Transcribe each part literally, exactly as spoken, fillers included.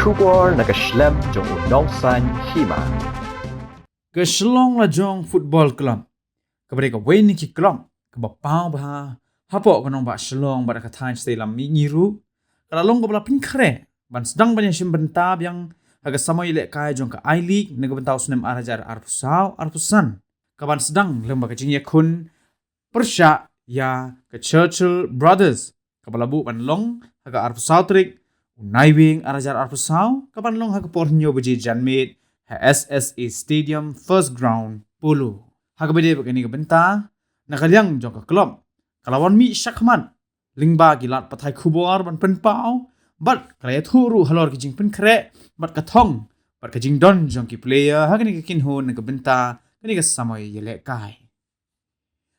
Khubor na ka shlem jong u Nongsaiñ Hima. Ka Shillong Lajong Football Club, kaba dei kawei na ki club kaba paw bha hapoh ka nongbah Shillong bad ka thaiñ shatei lam mihngi ruh, ka la long kaba la pynkhreh ban sdang ban ïashim bynta biang ha ka samoi ïalehkai jong ka I-League na ka bynta u snem ar hajar arphew saw arphew san, kaban sdang lyngba ka jingïakhun pyrshah ïa ka Churchill Brothers, kaba la buh ban long ha ka arphew saw tarik u Naiwieng ar hajar arphew saw, kaban long ha ka por hynñiew baje janmiet ha S S A Stadium, First Ground, Polo. Ha kaba ïadei bad kane ka bynta, na ka liang jong ka club, ka la wan mih shakhmat lyngba ki lad pathai khubor ban pynpaw, bad ka la ïathuh ruh halor ki jingpynkhreh bad ka thong bad ka jingdon jong ki player ha kane ka kynhun na ka bynta kane ka samoi ïalehkai.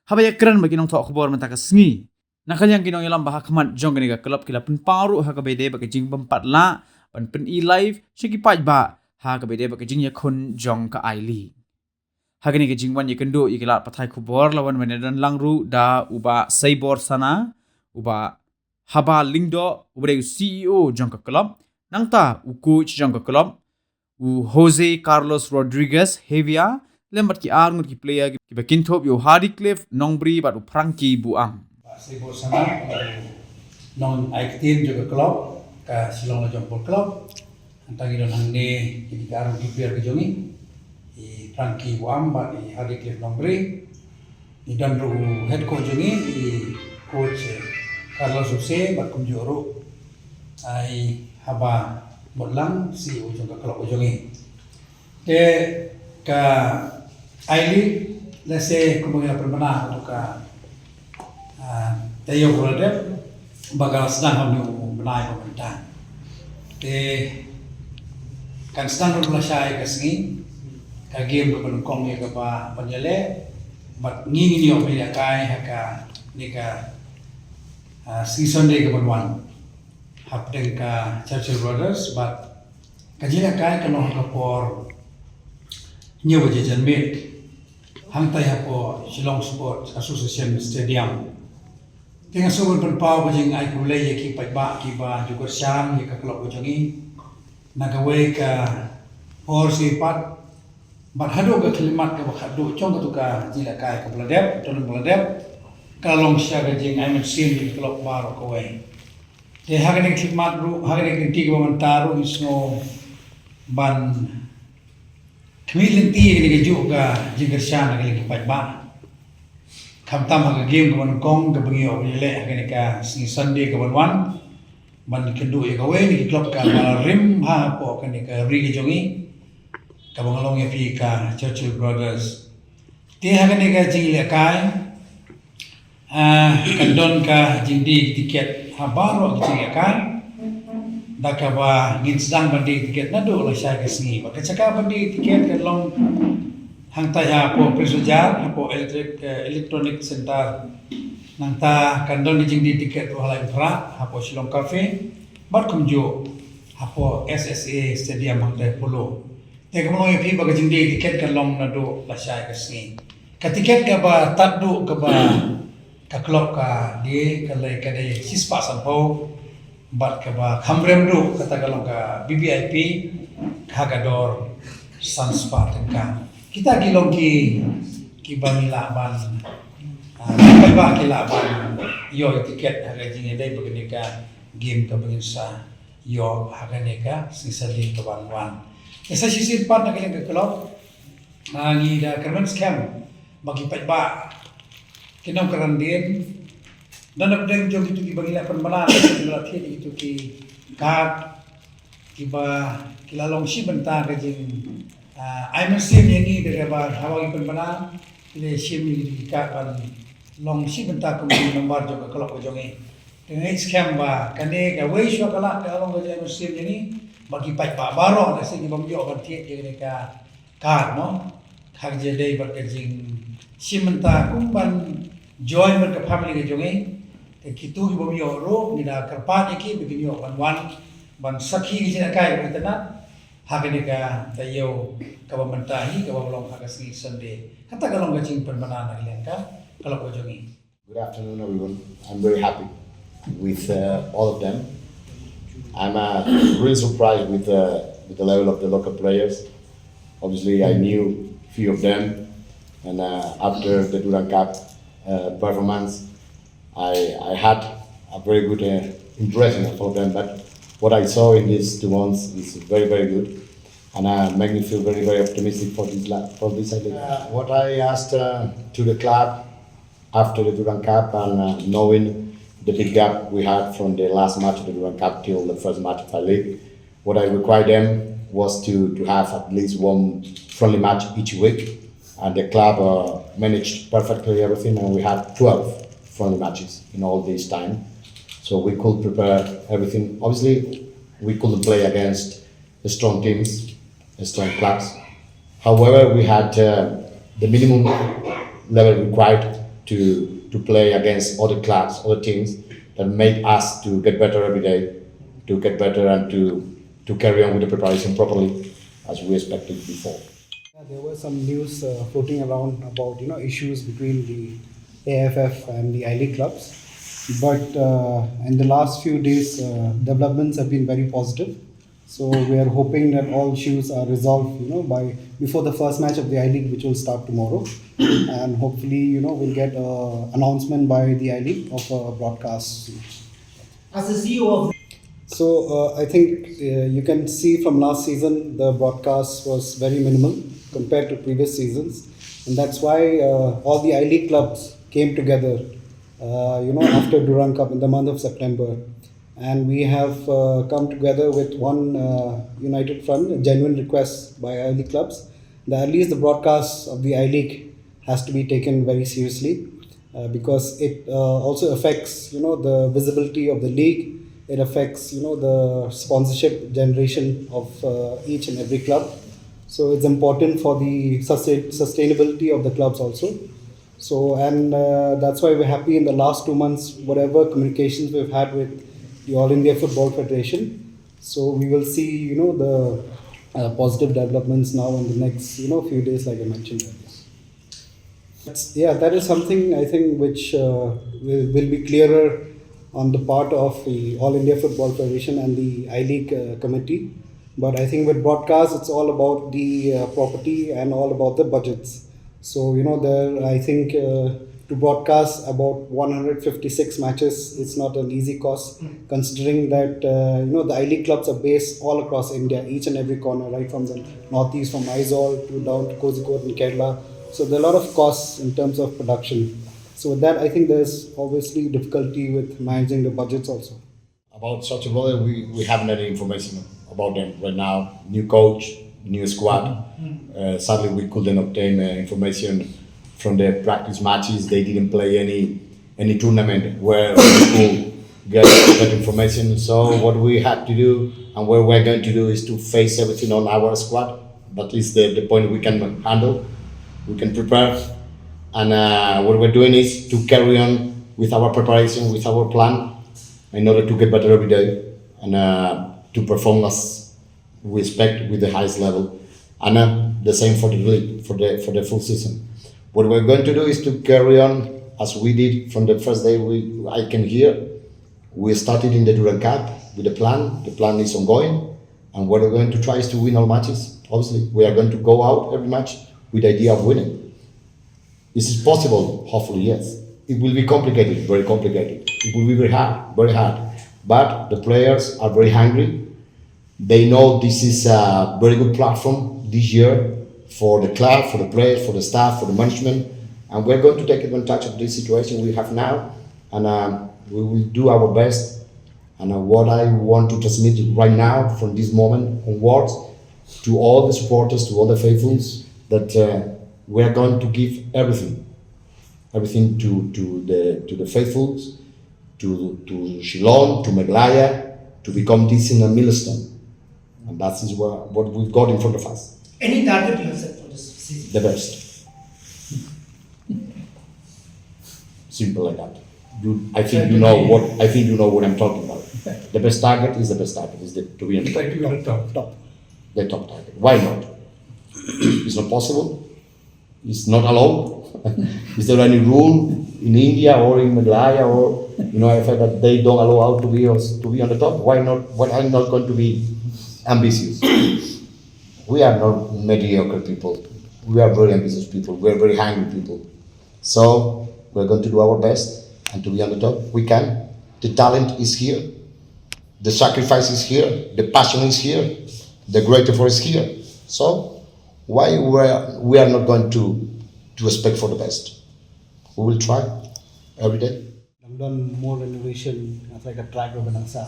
Haba ïakren bad ki nongthoh khubor mynta ka sngi, na ka liang ki nongïalam ba ha khmat jong kane ka club ki la pynpaw ruh ha kaba ïadei bad ka jingbym pat lah ban pyni live sha ki paidbah ha kaba ïadei bad ka jingïakhun jong ka I-League. Ha kane ka jingwan ïakynduh ïa ki lad pathai khubor la wan ban ïadon lang ruh da u Bah Saibor Sana, u Bah Haba Lyngdoh, uba dei u C E O jong ka club, nangta u coach jong ka club, u Jose Carlos Rodriguez Hevia, lem bad ki ar ngut ki player kiba kynthup ïa u Hardy Cliff Nongbri bad u Frankie Buam. Bah Saibor Sana, nong ai ktien jong ka club, ka Shillong Lajong Football Club. Hangta ngi don hangne kine ki ar ngut ki player ka jong ngi, i Frankie Buam bad i Hardy Cliff Nongbri. Ngi don ruh u head coach jong ngi, i coach, eh, Carlos Jose, bad kumjuh ruh, ah, i Haba Mutlang, C E O jong ka club ka jong ngi. Te ka I-League, lehse kumba ngi la pynbna, to ka, ah, taïew ba la dep, ba ka la sdang ha une u bnai ba mynta. Te kan sdang ruh lashai ka sngi, ka game kaba nyngkong ïa kaba ban ïaleh, bad ngi ngin ïoh ban ïalehkai ha kane ka, ah, sngi Sunday kaban wan hapdeng ka Churchill Brothers, bad ka jingïalehkai kan long ha ka por hynñiew baje janmiet, hangtai hapoh Shillong Sports Association Stadium. Te nga sngewbha ban pynpaw ka jingai khublei ïa ki paidbah kiba ju kyrshan ïa ka club ka jong ngi na kawei ka por shisien pat, bad haduh ka khyllipmat kaba khatduh jong kato ka jingïalehkai kaba la dep, tournament ba la dep, ka la long sha ka jingai mynsiem ïa ka club baroh kawei. Te ha kane ka khyllipmat ruh, ha kane ka kynti kaba mynta ruh, ngi sngew ban khmih lynti ïa kane kajuh ka jingkyrshan na ka liang ki paidbah, khamtam ha ka game kaba nyngkong kaba ngi ïoh ban ïaleh ha kane ka sngi Sunday kaban wan, ban ïakynduh ïa kawei na ki club kaba la rim hapoh kane ka ri ka jong ngi, kaba nga la ong ïa phi, ka Churchill Brothers. Te ha kane ka jingïalehkai, ah, kan don ka jingdie tiket ha baroh ka jingïalehkai, da kaba ngin sdang ban die tiket naduh lashai ka sngi. Bad ka jaka ban die tiket kan long hangtai hapoh Prince Bazaar, hapoh Electric, eh, Electronic Center. Nangta kan don ka jingdie tiket ruh ha Laitumkhrah, hapoh Shillong Cafe, bad kumjuh hapoh S S A Stadium hangtai Polo. Te kumba nga ong ïa phi ba ka jingdie tiket kan long naduh lashai ka sngi. Ka tiket kaba tad duh kaba ka club ka die ka dei, ka dei shispah sanphew, bad kaba kham rem duh kata ka long ka V V I P, ha ka dor sanspah tyngka. Kita ki long ki, kiba ngi lah ban, ah, kiba ki lah ban ïoh tiket ha ka jingïadei bad kane ka game kaba ngin sa ïoh ha kane ka sngi Sunday kaban wan. Te sa shisien pat na ka liang ka club, ah, ngi da kyrmen skhem ba ki paidbah kin ym kren dien. Don hapdeng jong kito kiba ngi la pynbna, kiba la thied ïa kito ki card, kiba ki la long shi bynta ka jing, ah, ai mynsiem ïa ngi da kaba haba ngi pynbna, ki la shim ïa kito ki card ban long shi bynta kum ki member jong ka club ka jong ngi. Te nga ngeit skhem ba kane kawei shuwa ka lad ka la long ka jing ai mynsiem ïa ngi, ba ki paidbah baroh, lehse ki bym ïoh ban thied ïa kane ka card, mo, ha ka jingïadei bad ka jingshim bynta kum ban join bad ka family ka jong ngi. Te kito ki bym ïoh ruh, ngi da kyrpad ïa ki ba kin ïoh ban wan ban sakhi ka jingïalehkai kaba itynnad ha kane ka taïew kaba mynta hi, kaba long ha ka sngi Sunday. Kata ka long ka jingpynbna na ka liang ka club ka jong ngi. Good afternoon, everyone. I'm very happy with, uh, all of them. I'm uh, really surprised with the, with the level of the local players. Obviously, I knew few of them, and uh, after the Durand Cup uh, performance, I, I had a very good uh, impression of all of them. But what I saw in these two months is very, very good, and uh, make me feel very, very optimistic for this la- for this. I think uh, what I asked uh, to the club after the Durand Cup and uh, knowing the big gap we had from the last match of the Durand Cup till the first match of the league, what I required them was to, to have at least one friendly match each week. And the club uh, managed perfectly everything, and we had twelve friendly matches in all this time. So we could prepare everything. Obviously, we couldn't play against strong teams, strong clubs. However, we had uh, the minimum level required to, to play against other clubs, other teams that made us to get better every day, to get better and to, to carry on with the preparation properly as we expected before. Yeah, there were some news uh, floating around about you know issues between the A F F and the I League clubs, but uh, in the last few days, uh, developments have been very positive. So we are hoping that all issues are resolved, you know, by before the first match of the I League, which will start tomorrow, and hopefully, you know, we'll get an announcement by the I League of a broadcast. As the C E O of So uh, I think uh, you can see from last season the broadcast was very minimal compared to previous seasons, and that's why uh, all the I League clubs came together, uh, you know, after Durand Cup in the month of September, and we have uh, come together with one uh, united front, a genuine request by I League clubs that at least the broadcast of the I League has to be taken very seriously uh, because it uh, also affects you know the visibility of the league. It affects you know the sponsorship generation of uh, each and every club. So it's important for the sustain- sustainability of the clubs also. So and uh, that's why we're happy in the last two months, whatever communications we've had with the All India Football Federation. So we will see you know the uh, positive developments now in the next you know few days, like I mentioned earlier. That's, yeah, that is something I think which uh, will, will be clearer on the part of the All India Football Federation and the I League uh, committee. But I think with broadcast, it's all about the uh, property and all about the budgets. So you know, there I think uh, to broadcast about one hundred fifty-six matches, it's not an easy cost, considering that uh, you know the I League clubs are based all across India, each and every corner, right from the northeast, from Aizawl to down to Kozhikode in Kerala. So there are a lot of costs in terms of production. So with that, I think there's obviously difficulty with managing the budgets also. About Soccer Brother, we, we haven't any information about them right now. New coach, new squad. Uh, sadly, we couldn't obtain uh, information from the practice matches. They didn't play any any tournament where we could get that information. So what we had to do and what we're going to do is to face everything on our squad. That is the, the point we can handle. We can prepare. And uh, what we're doing is to carry on with our preparation, with our plan, in order to get better every day and uh, to perform as we expect with the highest level. And uh, the same for the league, for the, for the full season. What we're going to do is to carry on as we did from the first day we, I came here. We started in the Durand Cup with a plan. The plan is ongoing. And what we're going to try is to win all matches. Obviously, we are going to go out every match with the idea of winning. Is it possible? Hopefully, yes. It will be complicated, very complicated. It will be very hard, very hard. But the players are very hungry. They know this is a very good platform this year for the club, for the players, for the staff, for the management. And we're going to take advantage of this situation we have now. And um, we will do our best. And uh, what I want to transmit right now, from this moment onwards, to all the supporters, to all the faithfuls, that uh, we are going to give everything, everything to, to the to the faithfuls, to to Shillong, to Meghalaya, to become this in a milestone. And that is what, what we've got in front of us. Any target you have set for this season? The best. Simple like that. You, I think you know what I think you know what I'm talking about. The best target is the best target. Is the, to be honest. Try to be on top. Top. The top target. Why not? It's not possible. It's not allowed. Is there any rule in India or in Meghalaya or You know, I felt that they don't allow us to be, to be on the top. Why not? Why are not going to be ambitious? We are not mediocre people. We are very ambitious people. We are very hungry people. So we're going to do our best and to be on the top. We can. The talent is here. The sacrifice is here. The passion is here. The great effort is here. So why we are, we are not going to, to expect for the best? We will try every day. Dang don more renovation, nga try ka track ba dang sa.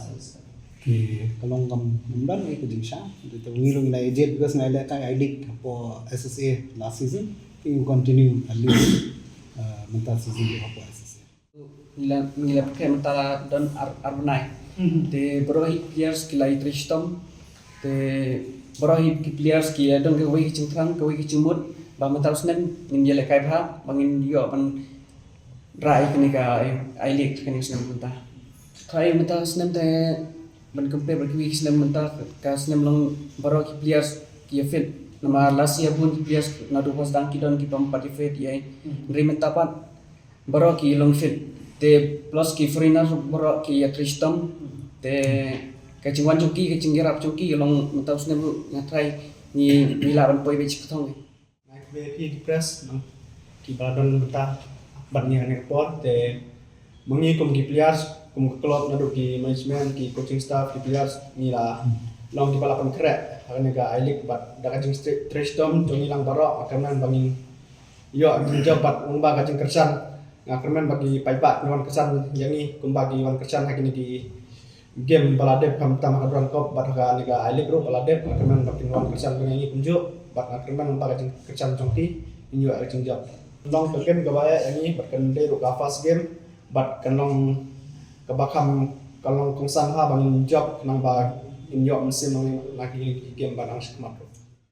Ki ka long kam, kam don ka jingshah. Te ngi long ngi la ejek because nga leh ka I-League hapoh S S A last season. Te ngi continue at least uh, mynta season hapoh S S A. Ngi la, ngi la pyrkhat mynta don ar, ar bnai. Te baroh hi players ki la ïatrei shitom. Te baroh hi ki players ki don kawei ka jingthrang, kawei ka jingmut ba mynta u snem ngin ïalehkai bha, ba ngin ïoh ban rah ïa kane ka I-League kane ka snem mynta. Trai mynta snem te ban compare bad kiwei ki snem mynta ka snem long baroh ki players ki ïa fit. Namar last year bun ki players naduh ba sdang ki don ki bym pat ïa fit ïa. Hynrei mynta pat baroh ki long fit. Te plus ki foreigner baroh ki ïatrei shitom. Te ka jingwan jong ki, ka jingïarap jong ki ka long mynta u snem ruh nga trai ngi, ngi lah ban poi beit sha ka thong. Nga khublei ïa phi ki press, nang ki ba la don mynta bad ngi ha kane ka por, te ma ngi kum ki players, kum ka club, naduh ki management, ki coaching staff, ki players, ngi la long ki ba la pynkhreh ha kane ka I-League bad da ka jingtrei shitom jong ngi lang baroh, nga kyrmen ba ngin ïoh ka jingjop bad kumba ka jingkyrshan. Nga kyrmen ba ki paidbah kin wan kyrshan ïa ngi kumba ki wan kyrshan ha kine ki game ba la dep, khamtam ha ka Durand Cup bad ha kane ka I-League ruh ba la dep. Nga kyrmen ba kin wan kyrshan ïa ngi kumjuh bad nga kyrmen ba ka jingkyrshan jong ki kin ïoh ka jingjop. Long ka game kaba eh ïa ngi bad kan dei ruh ka first game bad kan long kaba kham, kan long kongsan ha ba ngin jop khnang ba ngin ïoh mynsiem na ki game ba nang sha khmat ruh.